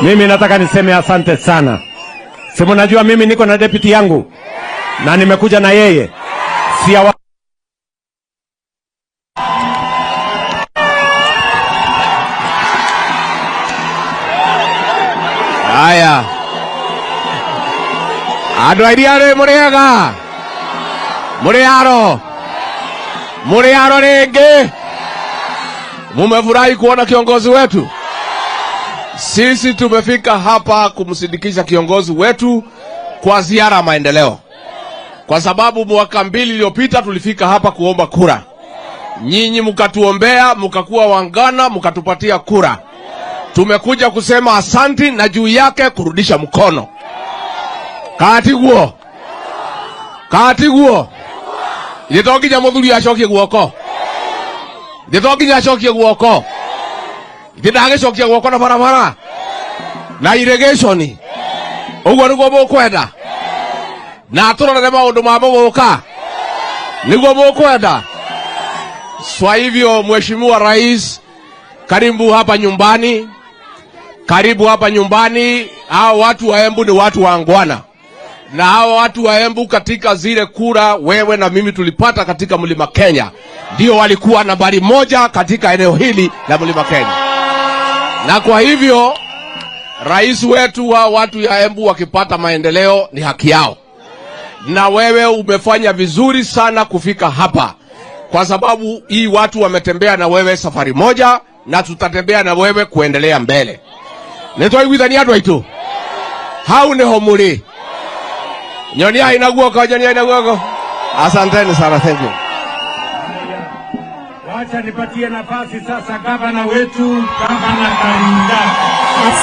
Mimi nataka niseme asante sana. Si mnajua mimi niko na deputy yangu na nimekuja na yeye. Si Haya, andå a iria rä må rä ega, må rä aro, må rä aro rä ngä, mumefurahi kuona kiongozi wetu. Sisi tumefika hapa kumsindikisha kiongozi wetu kwa ziara ya maendeleo, kwa sababu mwaka 2 iliyopita tulifika hapa kuomba kura, nyinyi mkatuombea, mkakuwa wangana, mkatupatia kura. Tumekuja kusema asanti na juu yake kurudisha mkono. Katiguo. Katiguo. Ithe to nginya muthuri acokie guoko. Ithe to nginya acokie guoko. Ithe ndagicokia guoko na barabara na irrigation. Uguo niguo mukwenda. Na turorere maundu ma muguka. Niguo mukwenda. Kwa hivyo Mheshimiwa Rais, karibu hapa nyumbani. Karibu hapa nyumbani. Hao watu wa Embu ni watu waangwana. Na hao watu wa Embu katika zile kura wewe na mimi tulipata katika Mlima Kenya, ndio walikuwa nambari 1 katika eneo hili la Mlima Kenya. Na kwa hivyo rais wetu wa watu ya Embu wakipata maendeleo ni haki yao. Na wewe umefanya vizuri sana kufika hapa, kwa sababu hii watu wametembea na wewe safari moja, na tutatembea na wewe kuendelea mbele. Nitwaiguithania andũ aitũ. Hau nĩho mũrĩ. Nyonia ina guoko, nyonia ina guoko. Asanteni sana, thank you. Wacha nipatie nafasi sasa gavana wetu, Gavana Karinda. Asante.